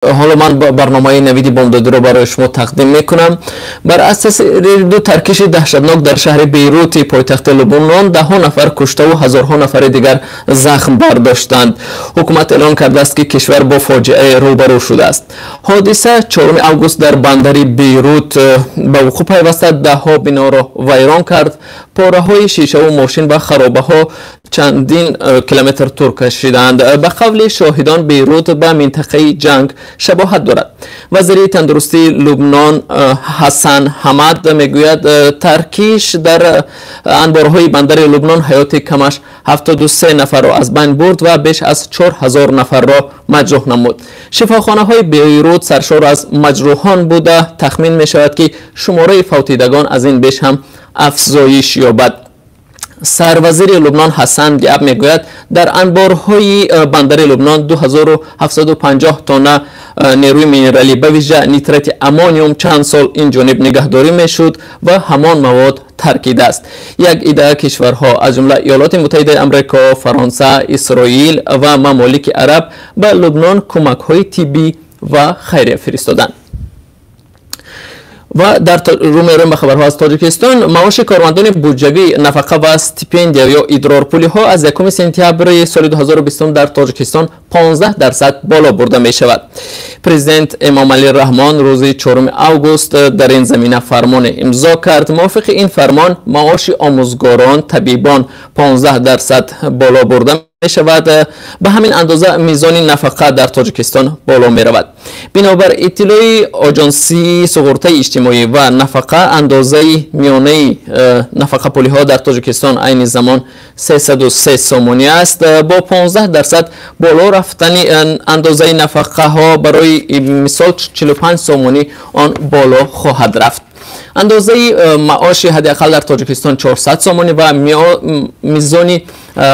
Ҳоло ман барномаи Навиди Бомдодиро барои шумо тақдим мекунам. Бар асоси ду таркиши даҳшатнок дар шаҳри Бейрути пойтахти Лубнон даҳҳо нафар куштаву ҳазорҳо нафари дигар захм бардоштанд. Ҳукумат эълон кардааст, ки кишвар бо фоҷиае рӯбарӯ шудааст. Ҳодиса 4 август дар бандари Бейрут ба вуқӯъ пайваста, даҳҳо биноро вайрон кард. Пораҳои шишаву мошин ва харобаҳо чандин километр тур кашиданд. Ба қавли шоҳидон, Бейрут ба минтақаи ҷанг шабоҳат дорад. Вазири тандурустии Лубнон Ҳасан Ҳамад мегӯяд, таркиш дар анборҳои бандари Лубнон ҳаёти камаш 73 нафарро аз байн бурд ва беш аз 4000 нафарро маҷрӯҳ намуд. Шифохонаҳои Бейрут саршор аз маҷрӯҳон буда, тахмин мешавад, ки шумораи фавтидагон аз ин беш ҳам афзоиш ёбад. Сарвазири Лубнон Ҳасан Диаб мегӯяд, дар анборҳои бандари Лубнон 2750 тонна нерӯи минералӣ, ба вижа нитрати аммониум, чанд сол ин ҷониб нигаҳдорӣ мешуд ва ҳамон мавод таркидааст. Як ида кишварҳо, аз ҷумла Иёлоти Муттаҳидаи Амрико, Фаронса, Исроил ва мамолики араб, ба Лубнон кӯмакҳои тиббӣ ва хайрия фиристоданд. Ва дар рӯ мерӯем ба хабарҳо аз Тоҷикистон. Маоши кормандони буҷавӣ, нафақа ва стипендия ё идрорпулиҳо аз 1 сентябри соли 2020 дар Тоҷикистон 15% боло бурда мешавад. Президент Эмомалӣ Раҳмон рӯзи 4 август дар ин замина фармоне имзо кард. Мувофиқи ин фармон, маоши омӯзгорон, табибон 15% боло бурда мешавад. Ба ҳамин андоза мизони нафақа дар Тоҷикистон боло меравад. Бинобар иттилои Оҷонсии суғуртаи иҷтимоӣ ва нафақа, андозаи миёнаи нафақапулиҳо дар Тоҷикистон айни замон 303 сомонӣ аст. Бо 15% боло рафтани андозаи нафақаҳо, барои мисол, 45 сомонӣ он боло хоҳад рафт. Андозаи маоши ҳадди ақал дар Тоҷикистон 400 сомонӣ ва мизони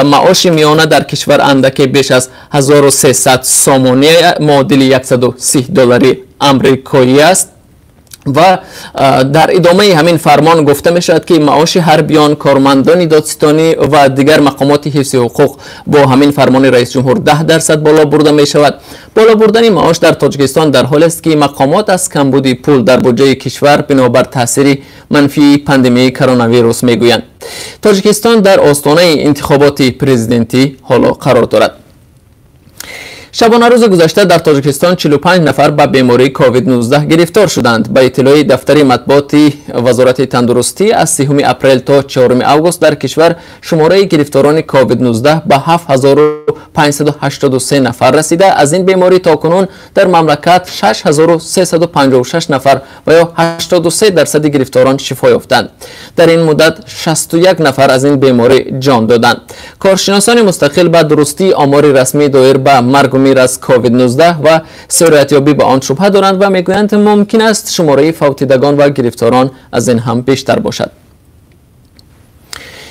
маоши миёна дар кишвар андаке беш аз 1300 сомонӣ, муодили 130 доллари амрикоӣ аст. Ва дар идомаи ҳамин фармон гуфта мешавад, ки маоши ҳарбиён, кормандони додситонӣ ва дигар мақомоти ҳифзи ҳуқуқ бо ҳамин фармони раисҷумҳур 10% боло бурда мешавад. Боло бурдани маош дар Тоҷикистон дар ҳолест, ки мақомот аз камбуди пул дар буҷаи кишвар бинобар таъсири манфии пандемияи коронавирус мегӯянд. Тоҷикистон дар остонаи интихоботи президентӣ ҳоло қарор дорад. Шабонарӯзи гузашта дар Тоҷикистон 45 нафар ба бемории COVID-19 гирифтор шуданд. Ба иттилои дафтари матбуоти Вазорати тандурустӣ, аз 3 апрел то 4 август дар кишвар шумораи гирифторони COVID-19 ба 7583 нафар расида, аз ин беморӣ то кунун дар мамлакат 6356 нафар ва ё 83% гирифторон шифо ёфтанд. Дар ин муддат 61 нафар аз ин беморӣ ҷон доданд. Коршиносони мустақил ба дурустии омори расмӣ доир ба маргу мир аз COVID-19 ва сироятёбӣ ба он шубҳа доранд ва мегӯянд, мумкин аст шумораи фавтидагон ва гирифторон аз ин ҳам бештар бошад.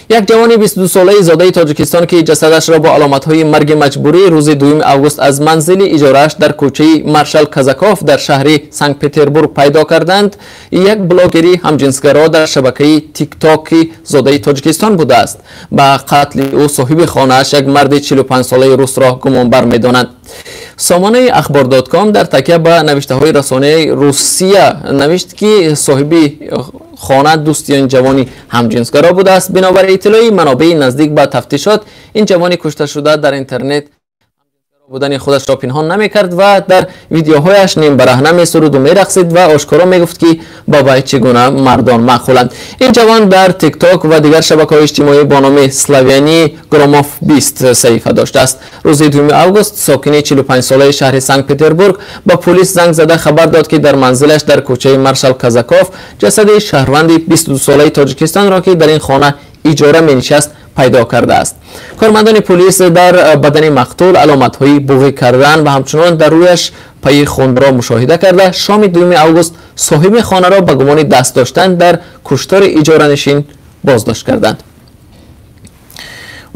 Як ҷавони 22-солаи зодаи Тоҷикистон, ки ҷасадашро бо аломатҳои марги маҷбурӣ рӯзи 2 август аз манзили иҷорааш дар кӯчаи Маршал Казаков дар шаҳри Санкт Петербург пайдо карданд, як блогери ҳамҷинсгаро дар шабакаи Тиктоки зодаи Тоҷикистон будааст. Ба қатли ӯ соҳиби хонааш, як марди 45-солаи русро гумонбар медонанд. Сомонаи Ахбор.ком дар такя ба навиштаҳои расонаи Русия навишт, ки соҳиби хона дӯсти ин ҷавони ҳамҷинсгаро будааст. Бинобар иттилои манобеи наздик ба тафтишот, ин ҷавони кушташуда дар интернет будани худашро пинҳон намекард ва дар видеоҳояш нимбараҳна месуруду мерақсид ва ошкоро мегуфт, ки ба вай чӣ гуна мардон маъқуланд. Ин ҷавон дар Тикток ва дигар шабакаҳои иҷтимоӣ бо номи Славяни Громов 20 саҳифа доштааст. Рӯзи 2 август сокини 45-солаи шаҳри Санкт Петербург ба пулис занг зада хабар дод, ки дар манзилаш дар кӯчаи Маршал Казаков ҷасади шаҳрванди 22-солаи Тоҷикистонро, ки дар ин хона иҷора менишаст, пайдо кардааст. Кормандони пулис дар бадани мақтул аломатҳои буғӣ кардан ва ҳамчунон дар рӯяш пайи хунро мушоҳида карда, шоми 2 август соҳиби хонаро ба гумони даст доштан дар куштори иҷоранишин боздошт карданд.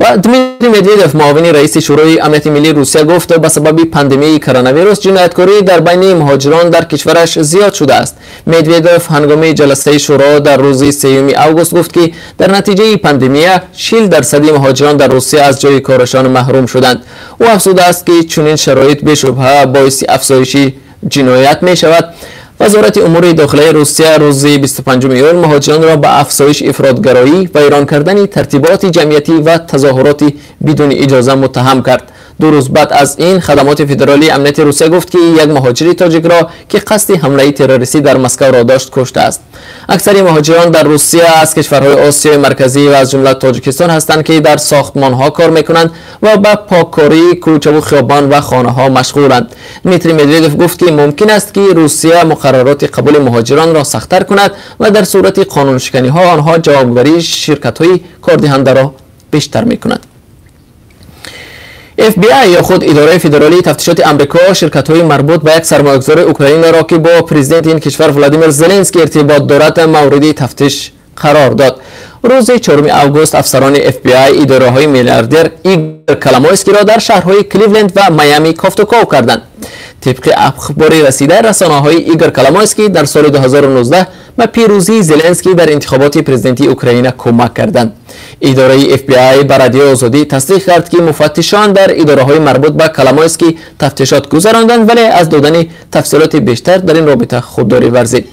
Ва Дмитрий Медведев, муовини раиси Шӯрои амнияти миллии Русия, гуфт, ба сабаби пандемияи коронавирус ҷинояткорӣ дар байни муҳоҷирон дар кишвараш зиёд шудааст. Медведев ҳангоми ҷаласаи шӯро дар рӯзи 3 август гуфт, ки дар натиҷаи пандемия 40% муҳоҷирон дар Русия аз ҷои корашон маҳрум шуданд. Ӯ афзудааст, ки чунин шароит бешубҳа боиси афзоиши ҷиноят мешавад. Вазорати умури дохилаи Русия рӯзи 25 июл муҳоҷиронро ба афзоиши ифротгароӣ, вайрон кардани тартиботи ҷамъиятӣ ва тазоҳуроти бидуни иҷоза муттаҳам кард. 2 рӯз баъд аз ин хадамоти федералии амнияти Русия гуфт, ки як муҳоҷири тоҷикро, ки қасди ҳамлаи террористӣ дар Москваро дошт, куштааст. Аксари муҳоҷирон дар Русия аз кишварҳои Осиёи Марказӣ ва аз ҷумла Тоҷикистон ҳастанд, ки дар сохтмонҳо кор мекунанд ва ба поккории кӯчаву хиёбон ва хонаҳо машғуланд. Дмитрий Медведев гуфт, ки мумкин аст, ки Русия муқаррароти қабули муҳоҷиронро сахттар кунад ва дар сурати қонуншиканиҳо онҳо ҷавобгарии ширкатҳои кордиҳандаро бештар мекунад. FBI ё худ идораи федералии тафтишоти Амрико ширкатҳои марбут ба як сармоягузори Украинаро, ки бо президенти ин кишвар Владимир Зеленский иртибот дорад, мавриди тафтиш қарор дод. Рӯзи 4 август афсарони FBI идораҳои миллиардер Игор Коломойскийро дар шаҳрҳои Кливленд ва Майами кофтуков карданд. Тибқи ахбори расида, расонаҳои Игор Коломойский дар соли 2019 ба пирӯзии Зеленский дар интихоботи президентии Украина кӯмак карданд. Идораи FBI ба Радиои Озодӣ тасдиқ кард, ки муфаттишон дар идораҳои марбут ба Коломойский тафтишот гузаронданд, вале аз додани тафсилоти бештар дар ин робита худдорӣ варзид.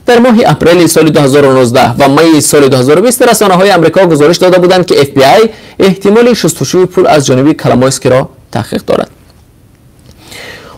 Дар моҳи апрели соли 2019 ва майи соли 2020 расонаҳои Амрико гузориш дода буданд, ки FBI эҳтимоли шустушӯи пул аз ҷониби Коломойскиро таҳқиқ дорад.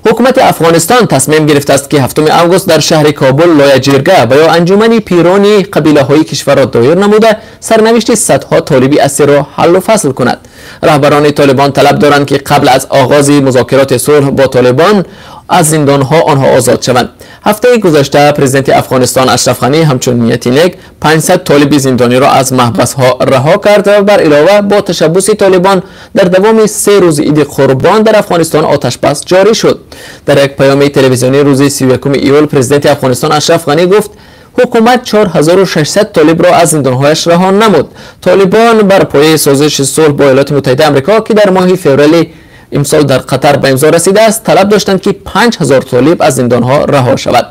Ҳукумати Афғонистон тасмим гирифтааст, ки 7 август дар шаҳри Кобул лоя ҷирга ва ё анҷумани пирони қабилаҳои кишварро доир намуда, сарнавишти садҳо толиби асирро ҳаллу фасл кунад. Раҳбарони Толибон талаб доранд, ки қабл аз оғози музокироти сулҳ бо Толибон аз зиндонҳо онҳо озод шаванд. Ҳафтаи гузашта президенти Афғонистон Ашраф Ғанӣ ҳамчун нияти нек 500 толиби зиндониро аз маҳбасҳо раҳо кард ва бар илова бо ташаббуси Толибон дар давоми 3 рӯзи иди Қурбон дар Афғонистон оташбас ҷорӣ шуд. Дар як паёми телевизионӣ рӯзи 31 июл президенти Афғонистон Ашраф Ғанӣ гуфт, ҳукумат 4600 толибро аз зиндонҳояш раҳо намуд. Толибон бар пояи созиши сулҳ бо Иёлоти Муттаҳидаи Амрико, ки дар моҳи феврали имсол дар Қатар ба имзо расидааст, талаб доштанд, ки 5000 толиб аз зиндонҳо раҳо шавад.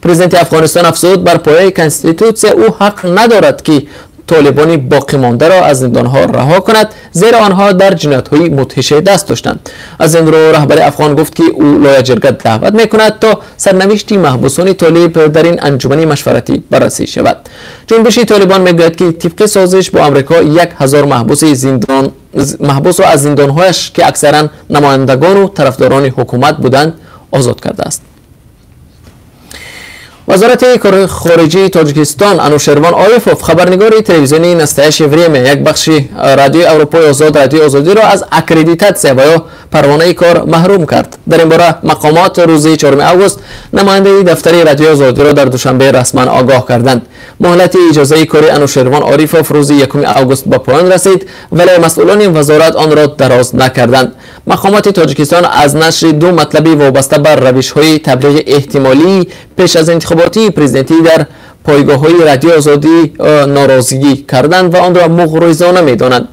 Президенти Афғонистон афзуд, бар пояи конститутсия ӯ ҳақ надорад, ки толибони боқимондаро аз зиндонҳо раҳо кунад, зеро онҳо дар ҷиноятҳои мудҳише даст доштанд. Аз ин рӯ раҳбари афғон гуфт, ки ӯ лоя ҷирга даъват мекунад, то сарнавишти маҳбусони толиб дар ин анҷумани машваратӣ баррасӣ шавад. Ҷунбиши Толибон мегӯяд, ки тибқи созиш бо Амрико 1000 маҳбусро аз зиндонҳояш, ки аксаран намояндагону тарафдорони ҳукумат буданд, озод кардааст. Вазорати корҳои хориҷии Тоҷикистон Анушервон Орифов, хабарнигори телевизиони Настоящее время, як бахши радиои Аврупои Озод, Радиои Озодиро аз аккредитатсия ва ё парвонаи кор маҳрум кард. Дар ин бора мақомот рӯзи 4 август намояндаи дафтари Радиои Озодиро дар Душанбе расман огоҳ карданд. Муҳлати иҷозаи кори Анушервон Орифов рӯзи 1 август ба поён расид, вале масъулони вазорат онро дароз накарданд. Мақомоти Тоҷикистон аз нашри 2 матлаби вобаста ба равишҳои таблиғи эҳтимолии пеш аз интихоботии президентӣ дар пойгоҳҳои Радиои Озодӣ норозигӣ карданд ва онро муғризона медонанд.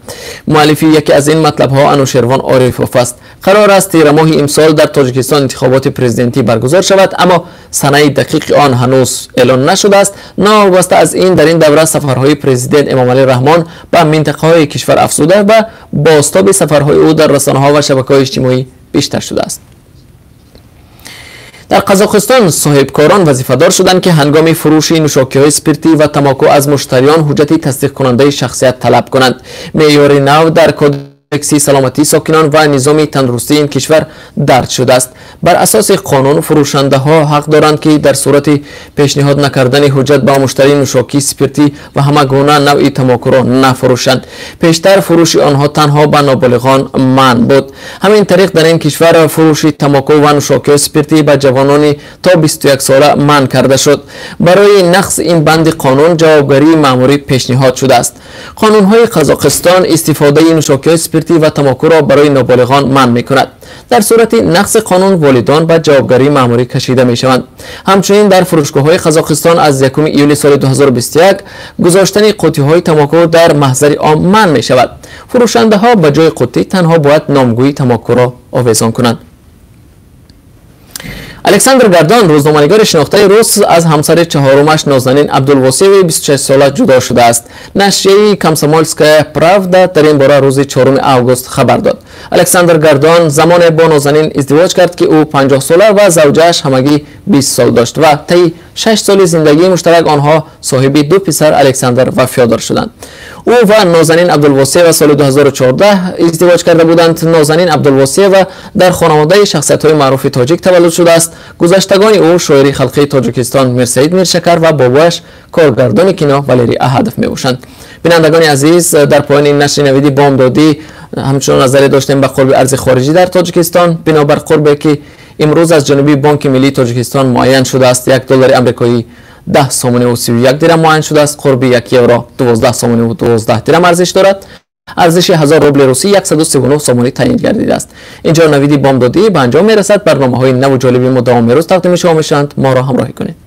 Муаллифи яке аз ин матлабҳо Анушервон Орифов аст. Қарор аст тирамоҳи имсол дар Тоҷикистон интихоботи президентӣ баргузор шавад, аммо санаи дақиқи он ҳанӯз эълон нашудааст. Новобаста аз ин, дар ин давра сафарҳои президент Эмомалӣ Раҳмон ба минтақаҳои кишвар афзуда ва бозтоби сафарҳои ӯ дар расонаҳо ва шабакаҳои иҷтимоӣ бештар шудааст. Дар Қазоқистон соҳибкорон вазифадор шуданд, ки ҳангоми фурӯши нӯшокиҳои спиртӣ ва тамоку аз муштариён ҳуҷҷати тасдиқкунандаи шахсият талаб кунанд. Меъёри нав дар кодекси саломатии сокинон ва низоми тандурустии ин кишвар дарҷ шудааст. Бар асоси қонун фурӯшандаҳо ҳақ доранд, ки дар сурати пешниҳод накардани ҳуҷҷат ба муштарӣ нӯшокии спиртӣ ва ҳама гуна навъи тамокуро нафурӯшанд. Пештар фурӯши онҳо танҳо ба ноболиғон манъ буд. Ҳамин тариқ дар ин кишвар фурӯши тамоку ва нӯшокиҳои спиртӣ ба ҷавонони то 21 сола манъ карда шуд. Барои нақзи ин банди қонун ҷавобгарии маъмурӣ пешниҳод шудааст. Қонунҳои Қазоқистон истифодаи нӯшокиҳои спиртӣ ва тамокуро барои ноболиғон манъ мекунад. Дар сурати нақзи қонун волидон ба ҷавобгарии маъмурӣ кашида мешаванд. Ҳамчунин дар фурӯшгоҳҳои Қазоқистон аз 1 июли соли 2021 гузоштани қуттиҳои тамоку дар маҳзари ом манъ мешавад. Фурӯшандаҳо ба ҷои қуттӣ танҳо бояд номгӯи тамокуро овезон кунанд. Александр Гордон, рӯзноманигори шинохтаи рус, аз ҳамсари чаҳорумаш Нозанин Абдулвосиеви 26сола ҷудо шудааст. Нашрияи «Комсомольская правда» дар ин бора рӯзи 4 август хабар дод. Александр Гордон замоне бо Нозанин издивоҷ кард, ки ӯ 50сола ва завҷааш ҳамагӣ 20 сол дошт ва таи 6 соли зиндагии муштарак онҳо соҳиби ду писар, Александр ва Фёдор, шуданд. Ӯ ва Нозанин Абдулвосиева соли 2014 издивоҷ карда буданд. Нозанин Абдулвосиева дар хонаводаи шахсиятҳои маъруфи тоҷик таваллуд шудааст. Гузаштагони ӯ шоири халқии Тоҷикистон Мирсаид Миршакар ва бобояш коргардони кино Валерий Аҳадов мебошанд. Бинандагони азиз, дар поёни нашри «Навиди бомдодӣ» ҳамчунон назаре доштем ба қурби арзи хориҷӣ дар Тоҷикистон. Бинобар қурбе, ки имрӯз аз ҷониби Бонки миллии Тоҷикистон муайян шудааст, 1 доллари амрикоӣ 10 сомониву 31 дирам муайян шудааст. Қурби 1 евро 12 сомониву 12 дирам арзиш дорад. Арзиши 1000 рубли русӣ 139 сомонӣ таъин гардидааст. Инҷо «Навиди бомдодӣ» ба анҷом мерасад. Барномаҳои наву ҷолиби мо давоми рӯз тақдими шумо мешаванд. Моро ҳамроҳӣ кунед.